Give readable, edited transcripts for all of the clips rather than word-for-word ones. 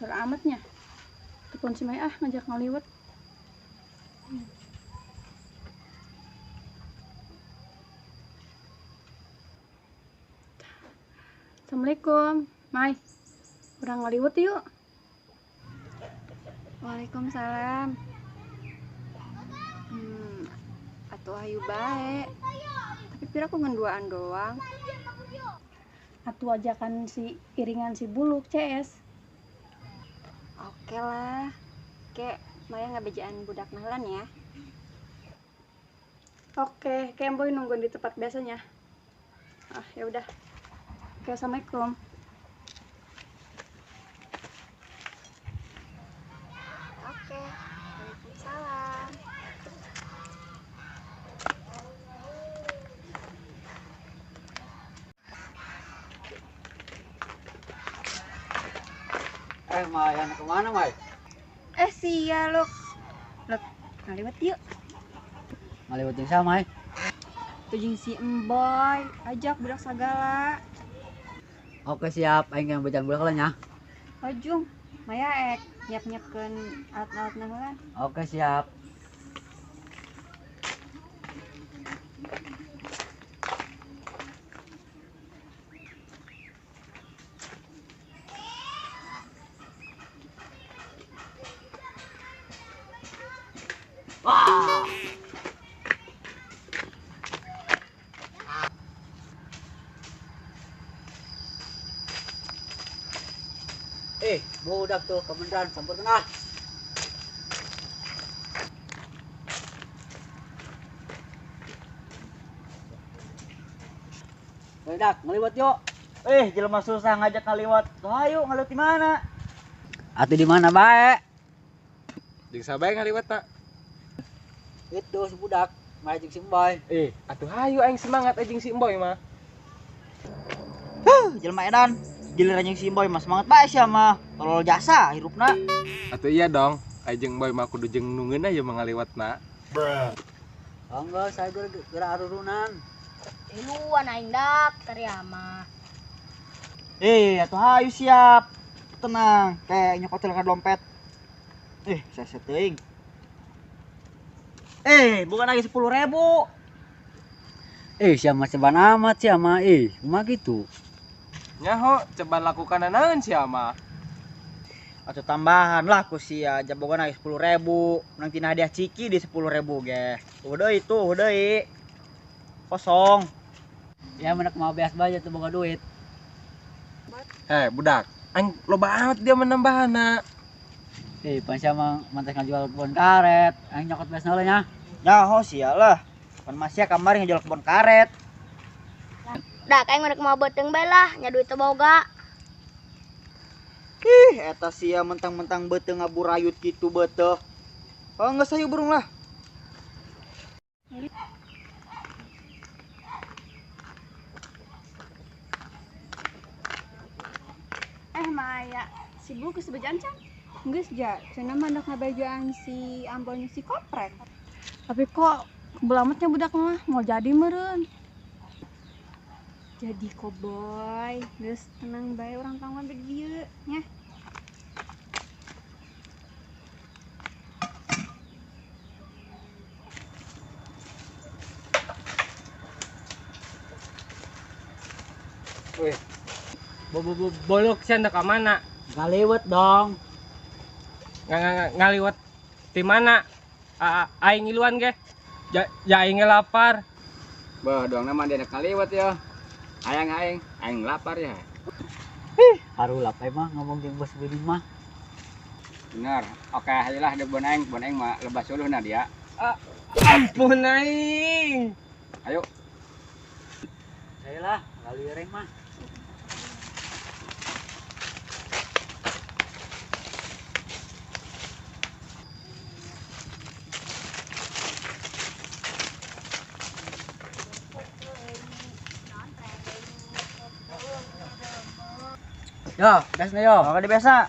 Kesel amatnya. Telepon si Mai ah ngajak ngaliwet. Assalamualaikum, Mai. Kurang ngaliwet yuk. Waalaikumsalam. Atuh ayu bae. Tapi pira aku ngenduaan doang. Atuh ajakan si iringan si Buluk CS. Oke lah. Kek Maya ngabejaan budak nalan ya. Oke, kayak Boy nungguin di tempat biasanya. Ah, ya udah. Oke, assalamualaikum. Oke, waalaikumsalam. Mai, anak kemana, Mai? Sia, Luk. Luk, ngaliwet yuk. Ngaliwet jeung siapa, Mai? Tujing si Emboy, ajak budak sagala. Oke, siap. Aing yang bejaan budak lah nya. Ojung, Maya ek nyiap-nyiapkeun alat-alat nahulan. Oke, siap. Wah. Budak tuh kebenaran sampur kena. Budak ngeliwat yuk. Jelema susah ngajak ngaliwat. Ayo ngaliwat di mana? Atuh di mana bae? Jeung sabae ngaliwat tak? Itu si budak, mari jeung si Emboy. Atuh hayu aing semangat jeung si Emboy mah. Huh, jelema edan. Giliran jeung si Emboy mah semangat bae sia mah. Tolol jasa hirupna. Atuh iya dong, aing jeung Emboy mah kudu jeung nungeun aya mah ngaliwatna. Bruh. Enggak, saya geura arurunan. Tiluan aing dak teriama. Atuh hayu siap. Tenang, kayak nyokot ka dompet. Saya teuing. Bukan lagi 10.000. Siapa ceban amat siapa? Kumaha gitu? Nyaho, ceban lakukan naon siapa? Atau tambahan lah ku sia, jabogan lagi 10.000. Nang tina hadiah ciki di 10.000 ge. Udah itu, udah i. Kosong. Ya menak mau beas bae tuh boga duit. Budak, aing loba amat dia menambahana. Pan sia mah mantas ngajual kebon karet, aing nyokot beas heula nya. Nyaho sia lah. Pan masih kamari ngajual kebon karet. Dak aing rek mau beuteung bae lah, nya duit teu boga. Ih, eta sia mentang-mentang beuteung ngaburayut kitu beuteung. Oh, geus hayu burung lah. Maya, si Buluk geus bejaan can? Geus ja, cenah mah ndek ngabejaan si Ambon si Koprek. Tapi kok kebel amatnya budak mah mau jadi meureun. Jadi koboy, geus tenang bae urang tanggungan di dieu nya. Wih. Bolok sia ndek ka mana? Ngaliwet dong. Ngaliwet di mana? Aing ngiluan ge. Ja aing lapar. Beuh, doang mah dia ngaliwet ya. Ayang aing, aing lapar ya. Ih, harulap aing mah ngomong jeung bos Buding mah. Bener. Oke, ayolah di bon aing, bon aing mah lebah suluhna dia. Ampun aing. Ayo. Ayolah, ngaliwet mah. Yo, biasa yo. Oke, di biasa.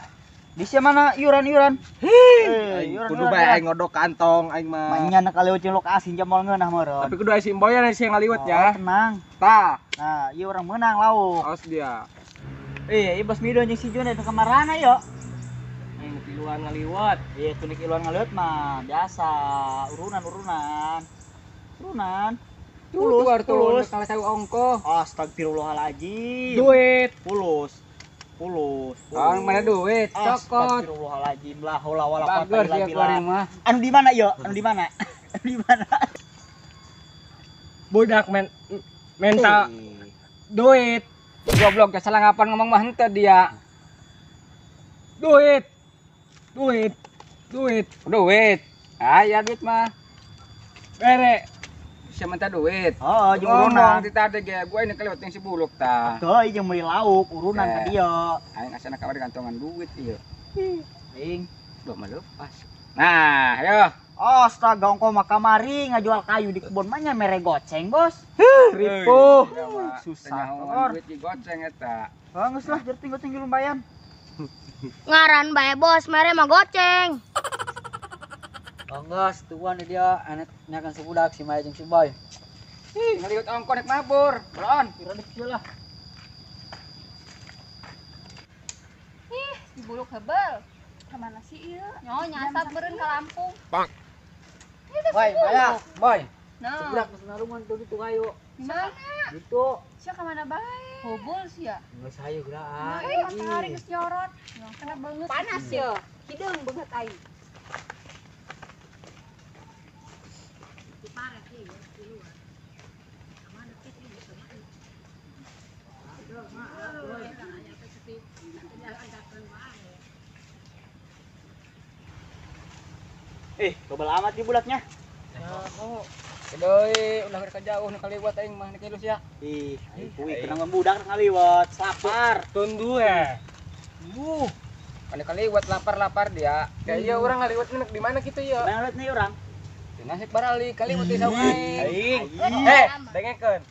Di sia mana iuran-iuran? Hih, iuran, kudu iuran, bae iuran. Aing ngodok kantong aing mah. Manya nak kaliwat jeung lokasi jam moal ngeunah meureun. Tapi kudu aya si Emboy aya si ngaliwet ya. Oh, tenang. Tah. Nah, ieu urang meunang lauk. Awas dia. Ieu bos Mido jeung si Jun eta kamarana yo. Iluan ngaliwat. Iya, tunik iluan ngaliwat mah biasa, urunan. Urunan. Pulus, pulus. Kalau saya ongkoh. Astagfirullahaladzim. Duit. Pulus. Pulus. Orang mana duit? Cokot. Astagfirullahaladzim lah, haula wala quwata illa billah. Anu di mana yo? Anu di mana? Anu di mana? Budak menta duit. Goblok salah ngapan ngomong mah henteu dia. Duit. Duit. Duit. Duit. Aya duit mah. Bere. Bisa minta duit. Oh, jeung urunan. Ti tadi ge gua ini kaliwat yang si buluk tah. Teu jeung meuli lauk urunan ka dieu. Aing asana kamari kantongan duit ieu. Aing duh mah lepas. Nah, ayo. Astaga, ongkoh mah kamari ngajual kayu di kebon mah nya mere goceng, Bos. Ripuh. Susah. Duit di goceng eta. Oh, geus lah, jerting goceng lumayan. Ngaran bae bos, mere mah goceng. Ongos, tuan dia anak nyakan sebudak si Maya jeung si Boy. Ih, ngaliwat ongkoh nek mabur. Belon, kira dek lah. Ih, si buluk hebel. Ka mana sih ieu? Nyo nyasap beureun ka Lampung. Bang. Boy, Maya, Boy. Nah. Sebudak geus narungan tuh ditu kayu. Di mana? Gitu. Sia ka mana bae? Hobol sia. Geus hayu geura. Nah, matahari geus nyorot. Kena banget. Panas ya. Hideung beungeut aing. Kebel amat di bulatnya. Kedoi, ulah ka jauh nu kaliwat aing mah nek sia. Ih, aing kuwi kenang budak ngaliwat, lapar. Tunduh ya. Duh. Kana kaliwat lapar-lapar dia. Ya iya urang ngaliwat nek di mana kitu ya? Ngaliwat nih urang. Nasib barali kaliwat di saung aing. Eh, dengekeun.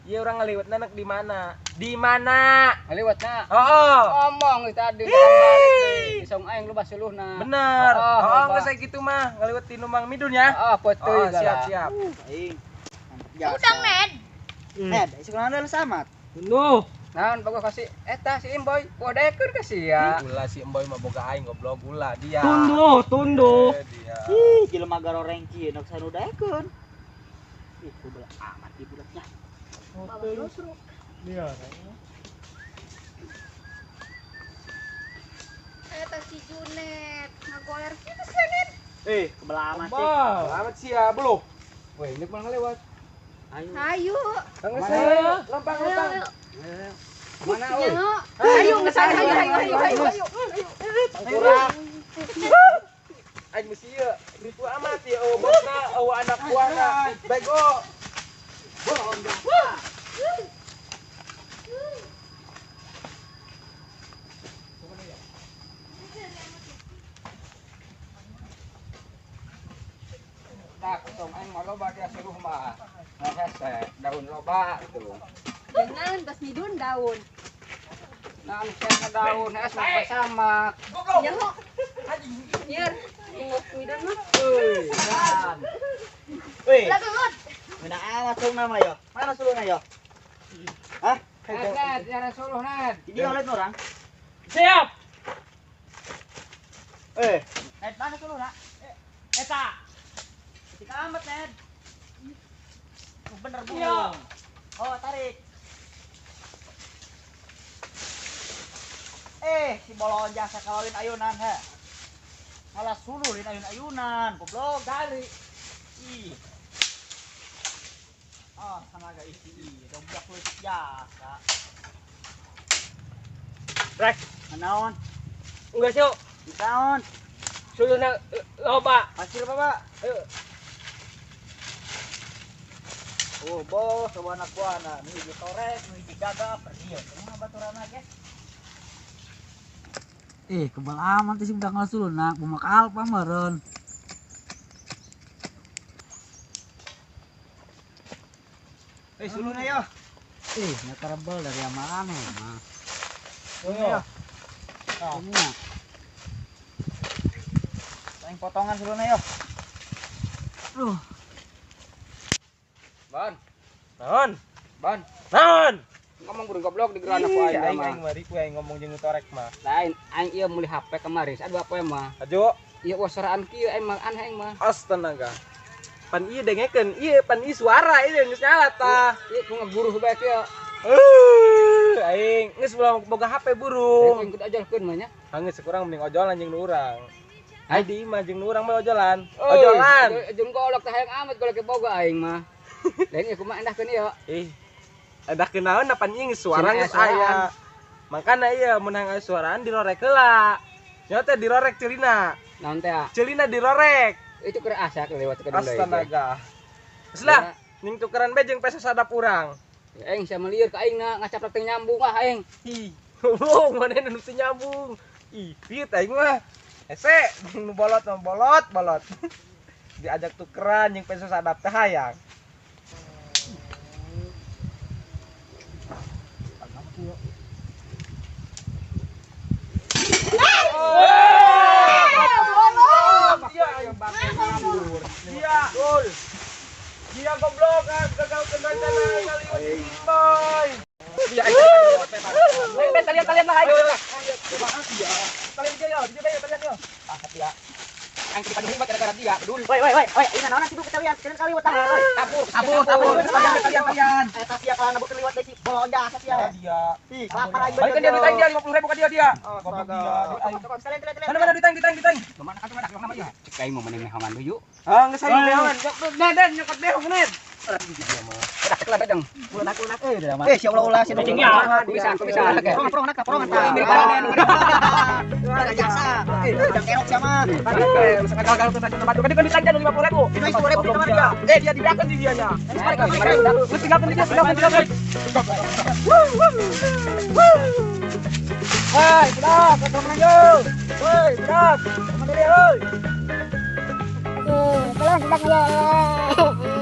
Ieu urang ngaliwat nek di mana? Di mana? Ngaliwatna. Heeh. Ngomong tadi balik di saung aing loba suluhna. Bener. Heeh, geus saya kitu mah ngaliwat ti Mang Midun ya. Heeh, potoy. Siap, siap. Aing. Udang, Ned. Ned, sekolah samat. Nuh. Naon bagus kasih eta si Imboy, wah daekeun ka sia. Ulah si Imboy mah boga aing goblok ulah dia. Tunduh, tunduh. Ih, jelema garoreng kieu nok sanu daekeun. Ih, kubelah amat di budaknya. Dia. Eta si Junet ngagoler kitu sia, Ned. Eh, kebelah amat sih. Amat sia, belum. Weh, ini malah lewat. Ayo. Ayo. Lempang, lempang. Mana euy? Ayo geus ayo ayo ayo ayo. Tangkurak. Aing mesti ieu ripu amat ieu eueuh bosna, eueuh anak buahna. Bego. Tak, tong aing mah loba dia suluh mah. Nah, hese, daun loba tuh. Jangan tos midun daun. Nah, anu daun es mah sama. Nyaho. Nyer, ingus midun mah. Weh. Lah gelut. Mana amat suluna mah yo? Mana suluna yo? Hah? Ned, jangan suluh, Ned. Ini oleh orang. Siap. Eh, Ned mana suluna? Eta. Ketika amat, Ned. Bener bu. Oh, tarik. Eh, si bolon jasa kalawin ayunan ha. Malah suluhin ayun-ayunan, goblok dari. Ih. Ah, sanaga isi ieu, goblok leutik jasa. Rek, Naon? Enggak sih, Naon? Suluna loba. Hasil Bapak. Ayo. Oh, bos, coba anak buahna, nu hiji torek, nu hiji gagap, pergi. Kumaha baturana ge? Eh, kebal amat sih budak ngasuluna, bumak alpa meureun. Eh, suluna yo. Ih, nya terebel dari mana mah. Suluna yo. Oh, Ini ya. paling potongan suluna yo. Duh, Bon, Naon? bon. Naon? Ngomong burung goblok di gerana ku aing Aing mah. aing mah ripuh aing ngomong jeung torek mah. Lain aing ieu meuli HP kemarin, sadua poe mah. Ajo, Ieu wasaraan kieu aing mah aneh aing mah. astaga. Pan ieu dengekeun, ieu pan ieu suara ieu geus nyala tah. Ieu ku ngaguruh bae kieu. Aing geus ulah boga HP burung. Aing kudu ajalkeun mah nya. Geus kurang mending ojolan jeung nu urang. Hai. Di imah jeung nu urang mah ojolan. Ojolan. Jeung golok teh hayang amat golok ge boga aing mah. Lain ieu kumaha endahkeun ieu. Ih. Ada kenaon apa nying suara Cenah geus aya aya. Makana ieu mun hayang aya suaraan dirorek heula. Nya teh dirorek ceulina. Naon teh? Ceulina dirorek. Itu keur asa lewat ke deui. Astaga. Geus lah, ning tukeran bae jeung peso sadap urang. Aing sia melieur ka aing na ngacaprek teh nyambung ah aing. Ih, goblok maneh nu teu nyambung. Ih, pieu teh aing mah. Hese, nu bolot mah bolot, bolot. Diajak tukeran jeung peso sadap teh hayang. Dia goblok gagal rencana kali boy. Talian lah ayo. Talian dia yo, dia bae talian yo. Ah, ya. Aing tadi hebat gara-gara dia, bedul. Woi woi woi, woi, ini naon sibuk kalian? Kalian kali watah. Tabur, Tabur, tabur, Talian talian. Eta sia kalau nabur keliwat deui si bolonja sia. Dia. Ih, lapar aing. Balikan dia duit aing dia 50.000 ka dia dia. Goblok dia. Kalian kalian. Mana mana duit aing duit aing duit aing. Kemana ka kemana kemana ieu? Cek aing mau mending mehangan deui yuk. Ah, geus aing behongan. Ned, nyokot behong Ned. Udah kelar dong. Ulah-ulah euy da mah. Eh, sia ulah-ulah sia. Kumisan, kumisan. Porong, porong, porong, porong. Jasa. Eh, udah kerok sia mah. Gagal gagal kan duit aing 50.000. Duit 10.000 di kamar dia. Eh, dia dibeakeun di dianya. Lu tinggalkan dia, tinggalkan tinggalkan. Hei, budak, kau menang yo. Hei, budak, kemana dia, hei? Tolong sudah ya.